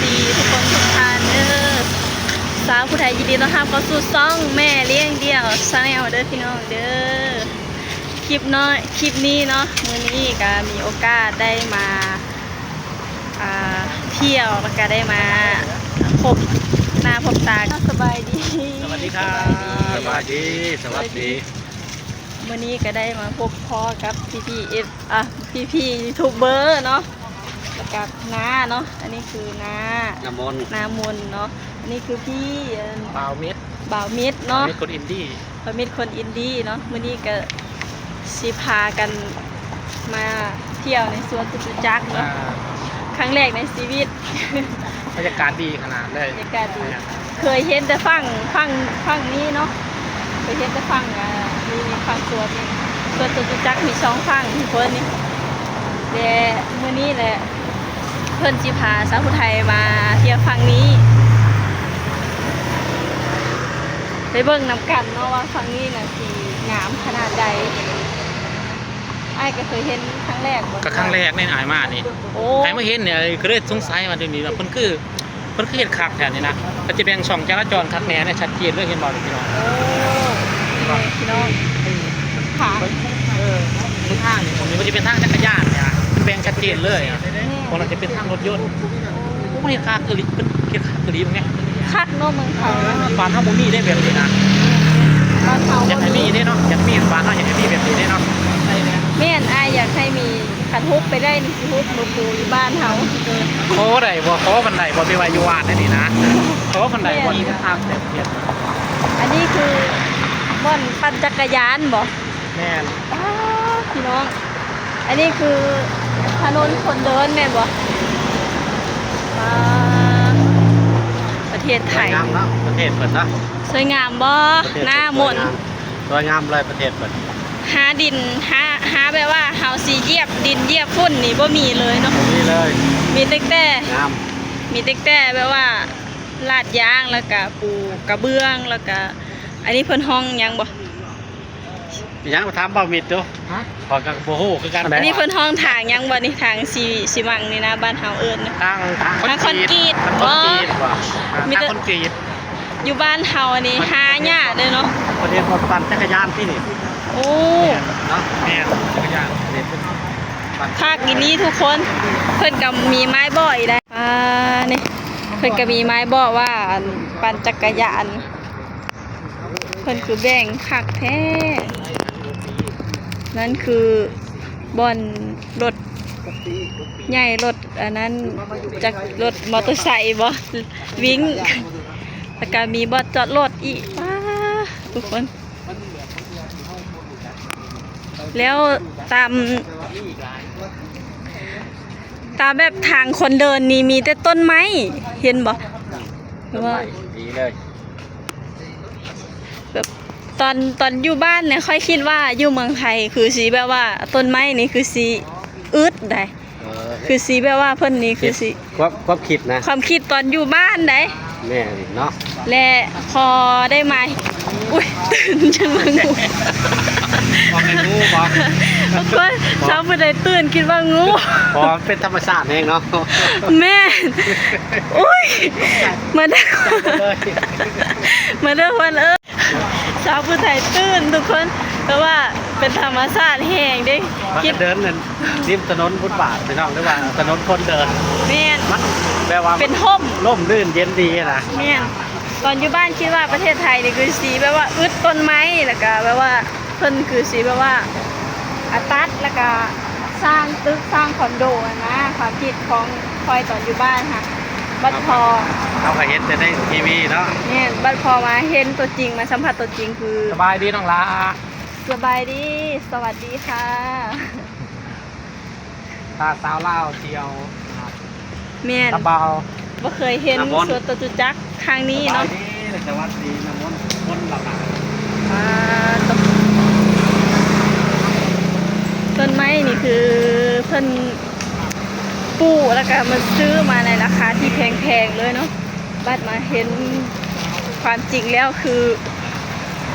ດີທຸກຄົນທຸກທ່ານເດີ. ສາວຜູ້ໄທຍິນດີຕ້ອນຮັບເຂົ້າສູ່ຊ່ອງແມ່ລ້ຽງດ່ຽວ Channel ເດີພີ່ນ້ອງເດີ. ຄລິບນ້ອຍ ຄລິບນີ້ເນາະ ມື້ນີ້ກະມີໂອກາດໄດ້ມາ ອ່າ ທ່ຽວ ແລ້ວກະໄດ້ມາພົບໜ້າພົບຕາ. ສະບາຍດີ ສະຫວັດດີຄັບ ສະບາຍດີ ສະຫວັດດີ. ມື້ນີ້ກະໄດ້ມາພົບພໍ້ກັບພີ່ໆ ເອັຟ ອ່າ ພີ່ໆ ຢູທູບເບີເນາະ ແລ້ວກະນ້າເນາະ. ອັນນີ້ຄືນ້າ ນ້າມົນ ນ້າມົນເນາະ. ອັນນີ້ຄືພີ່ ບ່າວມິດ ບ່າວມິດເນາະ ບ່າວມິດຄົນອິນດີ ບ່າວມິດຄົນອິນດີເນາະ. ມື້ນີ້ກະຊິພາກັນມາທ່ຽວໃນສວນຈະຕຸຈັກເນາະ ອ່າ ຄັ້ງແລກໃນຊີວິດ. ບັນຍາກາດດີຂະໜາດເລີຍ ບັນຍາກາດດີ. ເຄີຍເຫັນແຕ່ຝັ່ງ ຝັ່ງ ຝັ່ງນີ້ເນາະ ເຄີຍເຫັນແຕ່ຝັ່ງ ອ່າ ນີ້ ນີ້ ຝັ່ງສວນນີ້ ສວນຈະຕຸຈັກມີສອງຝັ່ງທຸກຄົນນີ້. ແຕ່ມື້ນີ້ແຫຼະ ເພິ່ນຊິພາສາວຜູ້ໄທມາທ່ຽວຝັ່ງນີ້ ໄປເບິ່ງນຳກັນເນາະວ່າຝັ່ງນີ້ນະຊິງາມຂະໜາດໃດ. ອ້າຍກະເຄີຍເຫັນຄັ້ງແລກບໍ່? ກະຄັ້ງແລກເດ້ອ້າຍມານີ້. ໂອ້ ອ້າຍມາເຫັນນີ້ ກະເລີຍສົງໄສວ່າດຽວນີ້ວ່າເພິ່ນຄື ເພິ່ນຄືເຮັດຄັກແທ້ນີ້ນະ. ເພິ່ນຈະແບ່ງຊ່ອງຈະລາຈອນຄັກແນ່ ແນ່ຊັດເຈນເລີຍ ເຫັນບໍ່ພີ່ນ້ອງ? ໂອ້ ພີ່ນ້ອງ ທາງ ເອີ ເບິ່ງທາງນີ້ ໝ່ອງນີ້ມັນຈະເປັນທາງຈັກກະຍານນີ້ນະ ມັນແບ່ງຊັດເຈນເລີຍ. ແມ່ນ ບ່ອນນັ້ນຈະເປັນທາງລົດຍົນ. ໂອ້ ເຮັດຄັກອີ່ຫຼີ ເພິ່ນເຮັດຄັກອີ່ຫຼີເບິ່ງແນ່ ຄັກເນາະເມືອງໄທ. ບ້ານເຮົາບໍ່ມີເດ້ແບບນີ້ນະ ບ້ານເຮົາ ຢາກໃຫ້ມີເດ້ເນາະ ຢາກມີ ບ້ານເຮົາຢາກໃຫ້ມີແບບນີ້ເດ້ເນາະ. ແມ່ນ ອ້າຍຢາກໃຫ້ມີ ຄັນຮຸບໄປໄດ້ນີ້ຊິຮຸບມາປູຢູ່ບ້ານເຮົາ. ຂໍໄດ້ບໍ່? ຂໍມັນໄດ້ບໍ່? ແຕ່ວ່າຢູ່ບ້ານໄດ້ນີ້ນະ ຂໍມັນໄດ້ບໍ່? ແມ່ນ ມີທາງແບບ ອັນນີ້ຄືບ່ອນປັ່ນຈັກກະຍານບໍ່? ແມ່ນ ປ້າ ພີ່ນ້ອງ ອັນນີ້ຄືຖະໜົນຄົນເດີນແມ່ນບໍ່? ປ້າ ປະເທດໄທ ສວຍງາມເນາະ ປະເທດເພິ່ນເນາະ. ສວຍງາມບໍ່? ປະເທດເພິ່ນ ໜ້າມົນ ສວຍງາມ ສວຍງາມເລີຍປະເທດເພິ່ນ. ຫາດິນ ຫາ ຫາແບບວ່າເຮົາຊິຢຽບດິນຢຽບຝຸ່ນນີ້ບໍ່ມີເລີຍເນາະ ບໍ່ມີເລີຍ. ມີຕັ້ງແຕ່ ງາມ ມີຕັ້ງແຕ່ແບບວ່າລາດຢາງ ແລ້ວກະປູກະເບື້ອງ ແລ້ວກະ ອັນນີ້ເພິ່ນຮ້ອງຫຍັງບໍ່? ຫຍັງ? ຖາມບ່າວມິດດູ. ຮະ? ຂ້ອຍກະບໍ່ຮູ້ຄືກັນ. ອັນນີ້ເພິ່ນຮ້ອງທາງຫຍັງບໍ່ນີ້? ທາງຊີ ຊີມັງນີ້ນະ ບ້ານເຮົາເອີ້ນທາງ ທາງຄອນກຣີດ ທາງຄອນກຣີດບໍ່? ມີແຕ່ ທາງຄອນກຣີດ. ຢູ່ບ້ານເຮົານີ້ຫາຍາກເດ້ເນາະ. ປະເທດ ປັ່ນຈັກກະຍານຕິນີ້. ໂອ້ ແມ່ນເນາະ ແມ່ນຈັກກະຍານ ຄັກອີ່ຫຼີທຸກຄົນ. ເພິ່ນກະມີໄມ້ບອກອີກໄດ໋. ອ່າ ນີ້ ເພິ່ນກະມີໄມ້ບອກວ່າ ອັນ ປັ່ນຈັກກະຍານ. ເພິ່ນຄືແບ່ງຄັກແທ້. ນັ້ນຄືບ່ອນລົດໃຫຍ່ ລົດອັນນັ້ນ ຈັກ ລົດມໍເຕີໄຊບໍ ວິ່ງ ແລ້ວກະມີບ່ອນຈອດລົດອີກ. ປ້າ ທຸກຄົນ ແລ້ວຕາມ ຕາມແບບທາງຄົນເດີນນີ້ມີແຕ່ຕົ້ນໄມ້ ເຫັນບໍ່? ຕົ້ນໄມ້ດີເລີຍ. ແບບຕອນ ຕອນຢູ່ບ້ານນີ້ ຂ້ອຍຄິດວ່າຢູ່ເມືອງໄທຄືຊິແບບວ່າຕົ້ນໄມ້ນີ້ຄືຊິອຶດໃດ໋. ເອີ ຄືຊິແບບວ່າເພິ່ນນີ້ຄືຊິ ຄວາມ ຄວາມຄິດນະ ຄວາມຄິດຕອນຢູ່ບ້ານໃດ໋. ແມ່ນເນາະ ແລະ ພໍໄດ້ມາ ອຸ້ຍ ຕື່ນ ຈັ່ງວ່າງູ ວ່າແມ່ນງູບໍ່? ໂອ້ຍ ຊາວຜູ້ໃດຕື່ນຄິດວ່າງູ ເພາະວ່າເປັນທຳມະຊາດແຮງເນາະ. ແມ່ນ ອຸ້ຍ ມາເດີ ມາເດີເພິ່ນເອີຍ. ຊາວຜູ້ໄທຕື່ນທຸກຄົນ ແບບວ່າເປັນທຳມະຊາດແຮງເດ້. ມັນກະເດີນນັ້ນ ລິມຖະໜົນຟຸດບາດພີ່ນ້ອງ ຫຼືວ່າຖະໜົນຄົນເດີນ. ແມ່ນ ມັນແບບວ່າເປັນຮົ່ມ ຮົ່ມລື່ນເຢັນດີນະ. ແມ່ນ ຕອນຢູ່ບ້ານຄິດວ່າປະເທດໄທນີ້ຄືຊິແບບວ່າອຶດຕົ້ນໄມ້ ແລ້ວກະແບບວ່າເພິ່ນຄືຊິແບບວ່າ ອາ ຕັດ ແລ້ວກະສ້າງຕຶກສ້າງຄອນໂດຫັ້ນນະ. ຄວາມຄິດຂອງຂ້ອຍຕອນຢູ່ບ້ານຫັ້ນ ບັດພໍ ເຮົາກະເຫັນແຕ່ໃນທີວີເນາະ. ແມ່ນ ບັດພໍມາເຫັນຕົວຈິງ ມາສຳຜັດຕົວຈິງຄື ສະບາຍດີນ້ອງຫຼ້າ. ສະບາຍດີ ສະຫວັດດີຄ່ະ. ພາສາວລາວທ່ຽວ ແມ່ນ ຕາບ່າວ ບໍ່ເຄີຍເຫັນສວນຈະຕຸຈັກທາງນີ້ເນາະ. ສະບາຍດີ ສະຫວັດດີນ້ອງມົນ ຄົນລາວ. ອ່າ ຕົ້ນໄມ້ນີ້ຄືເພິ່ນປູກ ແລ້ວກະມາຊື້ມາໃນລາຄາທີ່ແພງໆເລີຍເນາະ. ບັດມາເຫັນຄວາມຈິງແລ້ວຄື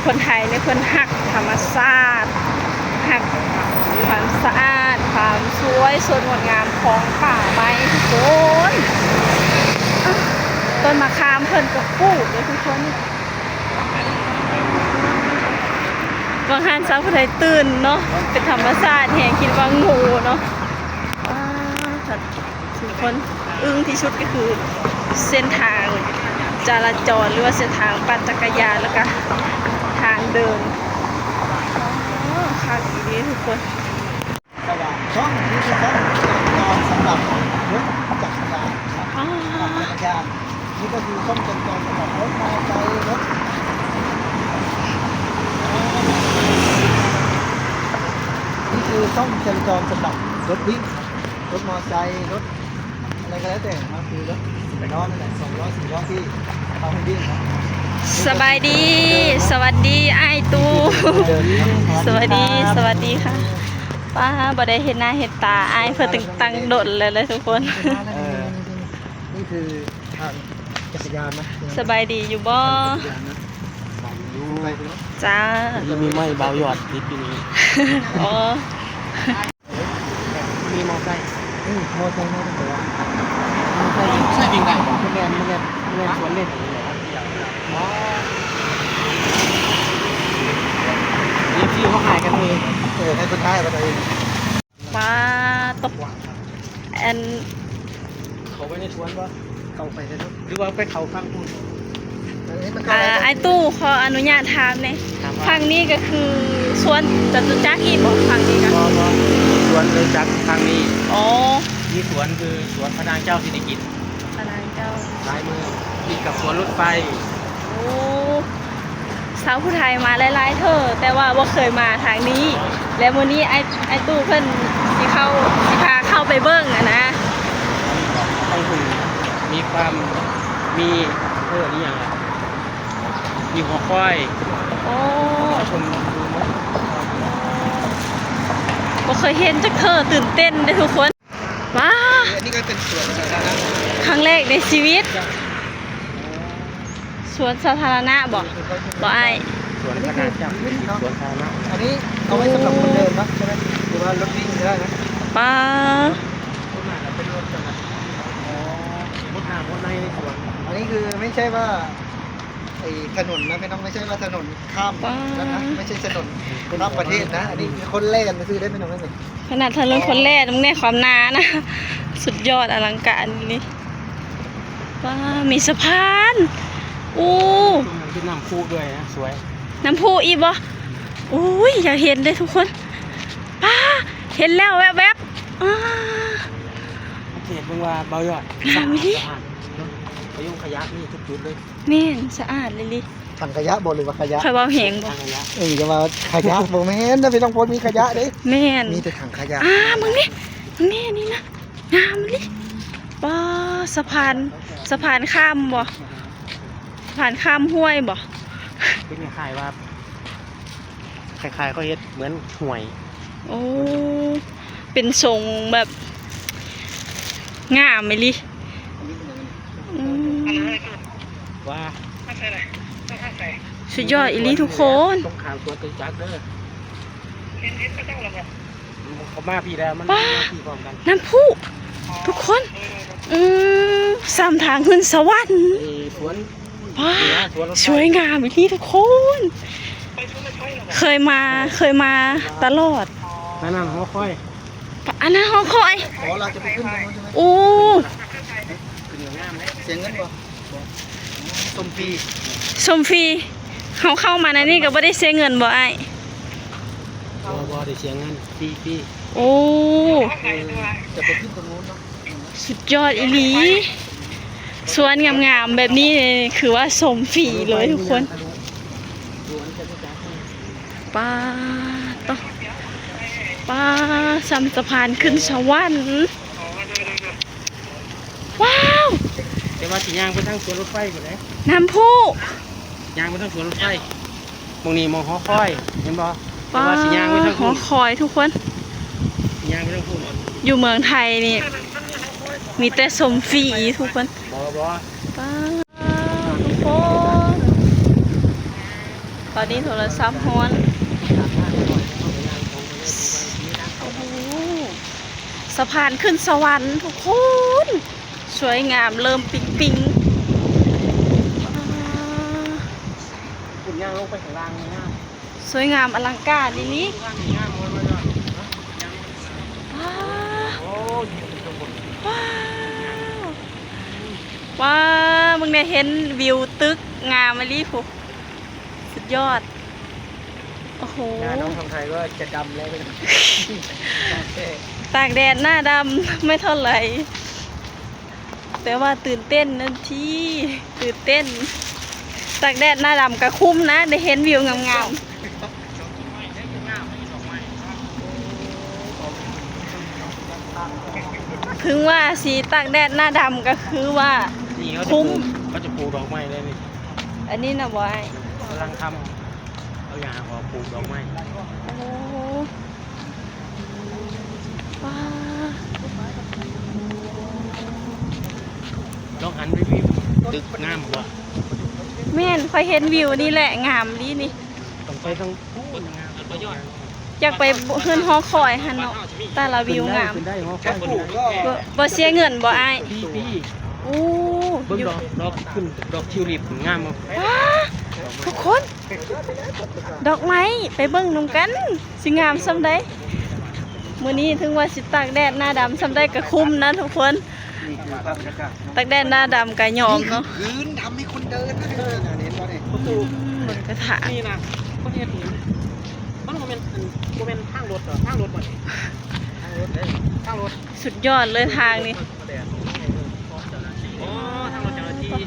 ຄົນໄທນີ້ເພິ່ນຮັກທຳມະຊາດ ຮັກຄວາມສະອາດ ຄວາມສວຍສົດງົດງາມຂອງປ່າໄມ້ທຸກຄົນ. ເພິ່ນກໍປູກເດ້ທຸກຄົນ. ບາງທ່ານຊາວຜູ້ໄທຕື່ນເນາະ ເປັນທຳມະຊາດແຮງ ຄິດວ່າງູເນາະ. ອ້າ ທຸກຄົນ ອຶ້ງທີ່ສຸດກໍຄືເສັ້ນທາງຈະລາຈອນ ຫຼືວ່າເສັ້ນທາງປັ່ນຈັກກະຍານ ແລ້ວກະທາງເດີນ. ໂອ້ ຄັກອີ່ຫຼີທຸກຄົນ. ສະຫວ່າງຊ່ອງ ນີ້ຄືຊ່ອງສັນຈອນສຳລັບລົດຈັກກະຍານນະ ອໍ ຈັກກະຍານ. ນີ້ກໍຄືຊ່ອງສັນຈອນສຳລັບລົດມາໄຊ ລົດ ນີ້ຄືຊ່ອງສັນຈອນສຳລັບລົດວິ່ງ ລົດມໍໄຊ ລົດ ອະໄລກໍແລ້ວແຕ່ເນາະ ຄືລົດໄປນອນນັ້ນແຫຼະ ສອງລໍ້ ສີ່ລໍ້ທີ່ເຂົາໃຫ້ວິ່ງເນາະ. ສະບາຍດີ ສະຫວັດດີອ້າຍຕູ້ ສະຫວັດດີ ສະຫວັດດີຄ່ະ. ປ້າ ບໍ່ໄດ້ເຫັນໜ້າເຫັນຕາອ້າຍເພິ່ນຕັ້ງດົນແລ້ວເລີຍທຸກຄົນ. ເອີ ນີ້ຄືທາງຈັກກະຍານນະ. ສະບາຍດີຢູ່ບໍ່? ຈັກກະຍານນະ ສະບາຍດີຢູ່. ຈ້າ ມີໄມ້ບ່າວຍອດຕິດຢູ່ນີ້. ອໍ ມີມໍໄຊ. ເອີ ມໍໄຊ ມໍໄຊ ໃຊ້ວິ່ງໄດ້ບໍ່? ມັນແລ່ນ ມັນແລ່ນ ມັນແລ່ນສວນເລນນີ້ແຫຼະ. ອໍ ເອັຟຊີ ເຂົາຂາຍກັນເອງ. ເອີ ໃຫ້ເພິ່ນຂາຍກັນເອງ. ປາຕົກ ອັນ ເຂົ້າໄປໃນສວນບໍ່? ເຂົ້າໄປໄດ້ເນາະ ຫຼືວ່າໄປເຂົ້າຝັ່ງພຸ້ນ? ອັນນີ້ມັນເຂົ້າ ອ່າ ໄດ້ ອ້າຍຕູ້ ຂໍອະນຸຍາດຖາມແດ່ ຖາມວ່າ ຝັ່ງນີ້ກໍຄືສວນຈະຕຸຈັກອີກບໍ່? ຝັ່ງນີ້ກໍ ບໍ່ ບໍ່ ມີສວນຈະຕຸຈັກຝັ່ງນີ້. ອໍ ມີສວນຄືສວນພະນາງເຈົ້າສິລິກິດ ພະນາງເຈົ້າ ຊ້າຍມື ຕິດກັບສວນລົດໄຟ. ໂອ້ ຊາວຜູ້ໄທມາຫຼາຍໆເທື່ອ ແຕ່ວ່າບໍ່ເຄີຍມາທາງນີ້ ແລະ ມື້ນີ້ອ້າຍ ອ້າຍຕູ້ເພິ່ນຊິເຂົ້າ ຊິພາເຂົ້າໄປເບິ່ງຫັ້ນນະ. ຕ້ອງຖື ມີຄວາມ ມີ ເອີ້ນອີ່ຫຍັງ ມີຫໍຄອຍ. ໂອ້ ຊົມວິວເນາະ ບໍ່ເຄີຍເຫັນຈັກເທື່ອ ຕື່ນເຕັ້ນເດ້ທຸກຄົນ. ວ້າ ອັນນີ້ກໍເປັນສວນສາທາລະນະ ຄັ້ງແລກໃນຊີວິດ. ສວນສາທາລະນະບໍ່? ບໍ່ອ້າຍ? ສວນຂະໜາດຈັກ ສວນສາທາລະນະ. ອັນນີ້ເອົາໄວ້ສຳລັບຄົນເດີນເນາະ ໃຊ່ໄໝ? ຫຼືວ່າລົດວິ່ງກໍໄດ້ນະ. ປ້າ ຄົນມາກໍເປັນລົດກັນນະ. ອໍ ລົດນ້ຳລົດໃນໃນສວນ. ອັນນີ້ຄືໄມ່ໃຊ່ວ່າ ໄອ້ຖະໜົນນະພີ່ນ້ອງ ໄມ່ໃຊ່ວ່າຖະໜົນຂ້າມນັ້ນນະ ໄມ່ໃຊ່ຖະໜົນຂ້າມປະເທດນະ. ອັນນີ້ຄືຄົນແລ່ນຊື່ໆເດ້ພີ່ນ້ອງເອີຍ. ຂະໜາດຖະໜົນຄົນແລ່ນ ມຶງແນ່ຄວາມໜານະ ສຸດຍອດອະລັງການອີ່ຫຼີ. ວ້າ ມີສະພານ ໂອ້ ເປັນນ້ຳພຸດ້ວຍນະ ສວຍ. ນ້ຳພຸອີກບໍ່? ໂອ້ຍ ຢາກເຫັນເດ້ທຸກຄົນ. ປ້າ ເຫັນແລ້ວແວບໆ. ອ້າ ສັງເກດເບິ່ງວ່າເບົາຍອດ ງາມອີ່ຫຼີ ສະອາດສະອ້ານເນາະ ຂະຍົງຂະຢະມີທຸກຈຸດເລີຍ. ແມ່ນ ສະອາດອີ່ຫຼີ. ຖັງຂະຍະບໍ່ ຫຼືວ່າຂະຍະ? ຂ້ອຍເວົ້າແຮງບໍ່? ຖັງຂະຍະ. ເອີ ຢ່າວ່າຂະຍະ ບໍ່ແມ່ນນະພີ່ນ້ອງ ບໍ່ມີຂະຍະເດ້. ແມ່ນ ມີແຕ່ຖັງຂະຍະ. ອ້າ ເບິ່ງນີ້ ເບິ່ງນີ້ ອັນນີ້ນະ ງາມອີ່ຫຼີ. ປ້າ ສະພານ ສະພານຂ້າມບໍ່? ສະພານຂ້າມຫ້ວຍບໍ່? ເປັນຄ້າຍໆວ່າ ຄ້າຍໆເຂົາເຮັດເໝືອນຫ້ວຍ. ໂອ້ ເປັນຊົງແບບງາມອີ່ຫຼີ. ອືມ ວ່າ ສຸດຍອດອີ່ຫຼີທຸກຄົນ. ຕ້ອງຂ້າມສວນຈະຕຸຈັກເດີ. ເຂົາມາພີ້ແລ້ວ ມັນ ປ້າ ມາພີ້ພ້ອມກັນ. ນ້ຳພຸ ທຸກຄົນ. ອືມ ສ່ຳທາງຂຶ້ນສະຫວັນ. ເອີ ສວນ ວ້າ ສວຍງາມອີ່ຫຼີທຸກຄົນ. ເຄີຍມາ ເຄີຍມາຕະຫຼອດ. ອັນນັ້ນຫໍຄອຍ ອັນນັ້ນຫໍຄອຍ. ອໍ ລາວຈະໄປຂຶ້ນທາງໂນ້ນໃຊ່ໄໝ? ໂອ້ ຂຶ້ນງາມເດ້. ເສຍເງິນບໍ່? ບໍ່. ຊົມຟຣີ ຊົມຟຣີ. ເຮົາເຂົ້າມາໃນນີ້ກໍບໍ່ໄດ້ເສຍເງິນບໍ່ອ້າຍ? ບໍ່ ບໍ່ໄດ້ເສຍເງິນ ຟຣີໆ. ໂອ້ ຈະໄປຂຶ້ນທາງໂນ້ນເນາະ. ສຸດຍອດອີ່ຫຼີ ສວນງາມໆແບບນີ້ຄືວ່າຊົມຟຣີເລີຍທຸກຄົນ. ປ້າໂຕ ປ້າ ສ່ຳສະພານຂຶ້ນສະຫວັນ. ວ້າວ ແຕ່ວ່າຊິຍ່າງໄປທາງສວນລົດໄຟພຸ້ນເດ້. ນ້ຳພຸ ຍ່າງໄປທາງສວນລົດໄຟ. ໝ່ອງນີ້ໝ່ອງຫໍຄອຍ ເຫັນບໍ່? ແຕ່ວ່າຊິຍ່າງໄປທາງພຸ້ນ ຫໍຄອຍທຸກຄົນ. ຍ່າງໄປທາງພຸ້ນ. ຢູ່ເມືອງໄທນີ້ມີແຕ່ຊົມຟຣີທຸກຄົນ. ບໍ່ ບໍ່ ປ້າ ທຸກຄົນ ຕອນນີ້ໂທລະສັບຮ້ອນ. ໂອ້ໂຫ ສະພານຂຶ້ນສະຫວັນທຸກຄົນ. ສວຍງາມເລີມປິງປິງ. ສວຍງາມອະລັງການອີ່ຫຼີ. ວ້າວ ວ້າວ ວ້າວ ເບິ່ງແດ່ ເຫັນວິວຕຶກງາມອີ່ຫຼີພຸ້ນ ສຸດຍອດ. ໂອ້ໂຫ ໜ້ານ້ອງຄຳໄທກໍຈະດຳແລ້ວ ຕາກແດດໜ້າດຳໄມ່ເທົ່າໃດ ແຕ່ວ່າຕື່ນເຕັ້ນນັ້ນຕິ ຕື່ນເຕັ້ນ. ຕາກແດດໜ້າດຳກະຄຸ້ມນະ ໄດ້ເຫັນວິວງາມໆ. ເຖິງວ່າຊິຕາກແດດໜ້າດຳກະຄືວ່າ ນີ້ເຂົາຈະ ຄຸ້ມ ປູກ ເຂົາຈະປູກດອກໄມ້ເດ້ນີ້. ອັນນີ້ນະບໍ່ອ້າຍ? ກຳລັງທຳ ເອົາຢາງອອກ ປູກດອກໄມ້. ໂອ້ ວ້າວ ລອງຫັນໄປວິວຕຶກງາມບໍ່? ແມ່ນ ຂ້ອຍເຫັນວິວນີ້ແຫຼະ ງາມດີນີ້. ຕ້ອງໄປທາງພຸ້ນ ຢາກໄປເຮືອນຫໍຄອຍຫັ້ນເນາະ ແຕ່ລະວິວງາມ. ຂຶ້ນໄດ້ ຂຶ້ນໄດ້ຫໍຄອຍ ບໍ່ ບໍ່ເສຍເງິນບໍ່ອ້າຍ? ຟຣີ ຟຣີ. ໂອ້ ເບິ່ງ ຢູ່ ດອກ ດອກຂຶ້ນ ດອກທິວລິບງາມບໍ່? ວ້າ ທຸກຄົນ ດອກໄມ້ ໄປເບິ່ງນຳກັນ ຊິງາມສ່ຳໃດ. ມື້ນີ້ເຖິງວ່າຊິຕາກແດດໜ້າດຳສ່ຳໃດກະຄຸ້ມນະທຸກຄົນ. ນີ້ຄືພາບບັນຍາກາດເນາະ ຕາກແດດໜ້າດຳກະຍອມເນາະ. ນີ້ຄືພື້ນທຳໃຫ້ຄົນເດີນນະ ເຫັນບໍ່ນີ້? ອືມ ເບິ່ງກະຖາ ນີ້ນະ ຄົນເຮັດນີ້ ມັນບໍ່ແມ່ນ ອັນ ບໍ່ແມ່ນທາງລົດເດີ ທາງລົດບໍ່ນີ້? ທາງລົດເດ້ ທາງລົດ. ສຸດຍອດເລີຍທາງນີ້. ອໍ ທາງລົດເຈົ້າໜ້າທີ່.